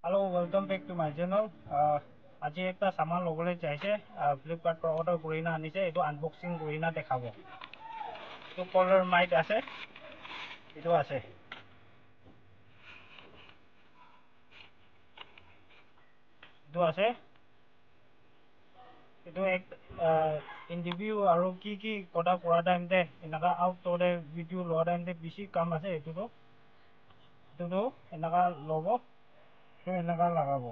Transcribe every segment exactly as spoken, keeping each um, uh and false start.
Hello, welcome back to my channel. Uh, আজি একটা সামান ল'বলৈ চাইছে, আহ, Flipkart পৰা order কৰি না আনিছে, এইটো unboxing কৰি না দেখাব। এইটো কলাৰ মাইক আছে, এইটো আছে, এইটো আছে। এইটো এক, আহ, ইণ্টাৰভিউ আৰু কি কি কথা কোৱা টাইমতে, এনেকা আউটডোৰতে ভিডিঅ' লোৱা টাইমতে বেছি কাম আছে এইটোতো। এইটোতো এনেকা ল'ব, এইটো এনেকা লগাব।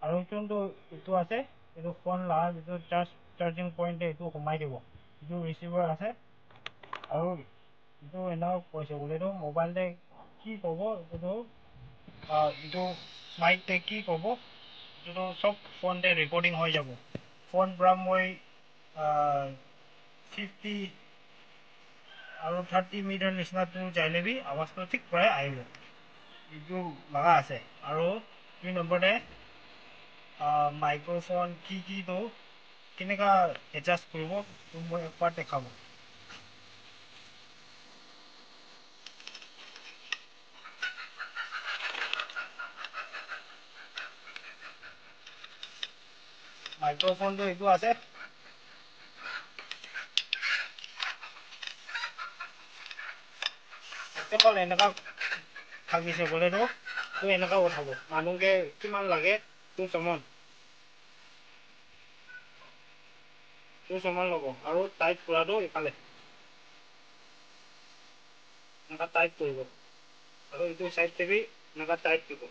আৰু যোনটো এইটো আছে, এইটো ফোন লগা যিটো চাৰ্জ, চাৰ্জিং পইণ্টে এইটো সোমাই দিব। এইটো ৰিচিভাৰ আছে আৰু এইটো এনেকা কৈছে বোলে, এইটো মোবাইলতে কি ক'ব, এইটো, আহ, এইটো মাইকতে কি ক'ব, এইটোতো চব ফোনতে ৰেকৰ্ডিং হৈ যাব। ফোন পৰা মই, আহ, ফিফটি আৰু থাৰ্টি মিটাৰ নিচিনা দূৰ যাই লেবি আৱাজটো ঠিক পৰাই আহিব। এইটো লগা আছে। আৰু দুই নম্বৰতে, আহ, মাইক্ৰফোন কি কি তো কেনেকা এডজাষ্ট কৰিব, তো মই একবাৰ দেখাব। মাইক্ৰফোনটো এইটো আছে। একদম এনেকা থাকিছে বোলে তো, তো এনেকা উঠাব। মানুহকে কিমান লাগে, তো চমন। তো চমন ল'ব। আৰু টাইট কৰাটো এইফালে। এনেকা টাইট কৰিব। আৰু এইটো চাইডতে বি এনেকা টাইট দিব।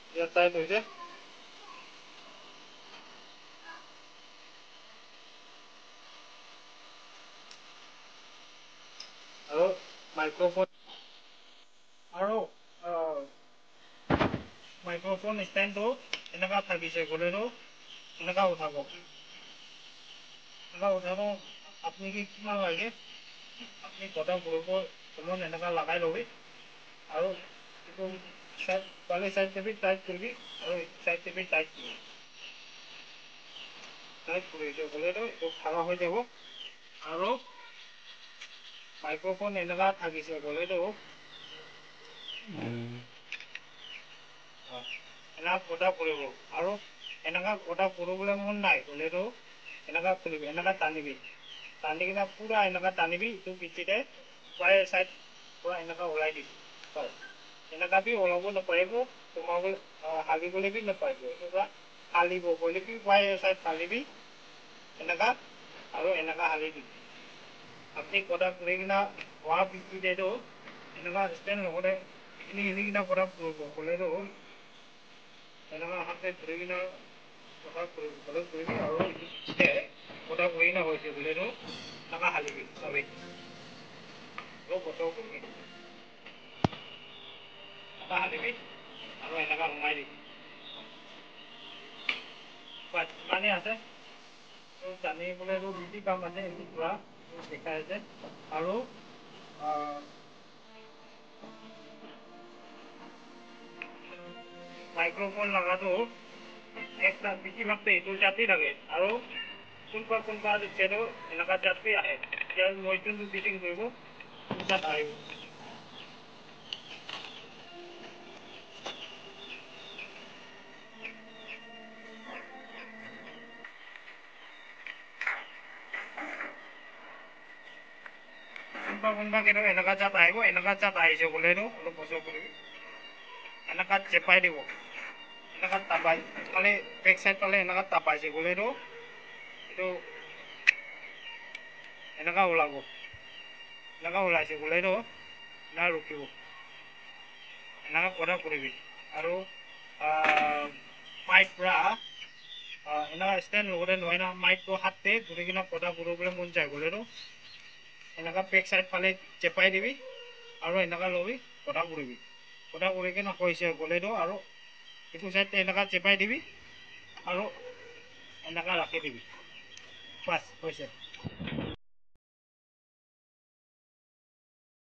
ইয়াত টাইট হৈছে। আৰু মাইক্ৰফোন আৰু, আহ, মাইক্ৰফোন ষ্টেণ্ডটো এনেকা থাকিছে, গ'লেতো এনেকা উঠাব। এনেকা উঠাব, আপুনি কি কিমান লাগে, আপুনি কথা কৰিব, অকণমান এনেকা লগাই ল'বি। আৰু এইটো চাইড, পালে চাইড টেপি টাইট কৰিবি, আৰু চাইড টেপি টাইট কৰিবি। টাইট কৰিছে, গ'লেতো এইটো খাৰা হৈ যাব। আৰু মাইক্ৰফোন এনেকা থাকিছে, গ'লেতো উম। অ, এনেকা কটা পৰিব। আৰু এনেকা কটা কৰিবলৈ মন নাই, গ'লেতো এনেকা খুলিবি, এনেকা টানিবি। টানি কিনে পুৰা এনেকা টানিবি, ইটো পিঠিতে বাই চাইড পুৰা এনেকা ওলাই দিবি। হয়। এনেকা বি ওলাব নাপাৰিব, তোমাক, আহ, হাগিবলৈ বি নাপাৰিব। এনেকা ফালিব, গ'লে বি বাই চাইড ফালিবি। এনেকা আৰু এনেকা হালি দিবি। আপুনি কটা কৰি কিনা হোৱা পিছতেতো এনেকা ষ্টেণ্ড লগতে এইখিনি এনে কিনা কটা কৰিব, গ'লেতো এনেকা হাতে ধৰি কিনা কটা কৰিব, গ'লে কৰিবি আৰু এইটো পিছতে কটা কৰি না হৈছে বুলিতো এনেকা হালিবি, চাবি। অলপ কষ্ট কৰিবি। এনেকা হালিবি আৰু এনেকা সোমাই দিবি। বাছ, ইমানেই আছে। তো জানিবলৈ তো বেছি কাম আছে, এইটো পুৰা দেখাই আছে। আৰু, আহ, মাইক্ৰফোন লগাটো একটা বেছিভাগতো এইটো জাতি লাগে। আৰু কোনোবা কোনোবা চেনেল এনেকা জাতি আহে। এতিয়া মই যোনটো ফিটিং কৰিব, তাত আহিব। কোনোবা কোনোবা কেতিয়াবা এনেকা জাত আহিব, এনেকা জাত আহিছে বোলে এইটো অলপ বছৰ কৰিবি। এনেকা চেপাই দিব, এনেকা টাপাই, মানে বেক চাইড ফালে এনেকা টাপাইছে বোলে এইটো, এইটো এনেকা ওলাব, এনেকা ওলাইছে বোলে এইটো, না ৰখিব। এনেকা কথা কৰিবি। আৰু, আহ, মাইক পৰা, আহ, এনেকা ষ্টেণ্ড লগতে নহয় না, মাইকটো হাতে ধৰি কিনে কথা কৰিবলৈ মন যায় গ'লেতো এনেকা বেক চাইড ফালে চেপাই দিবি আৰু এনেকা ল'বি, কথা কৰিবি। কথা কৰি কিনে হৈছে গ'লেতো আৰু এইটো চাইড এনেকা চেপাই দিবি আৰু এনেকা ৰাখি দিবি। বাছ, হৈছে।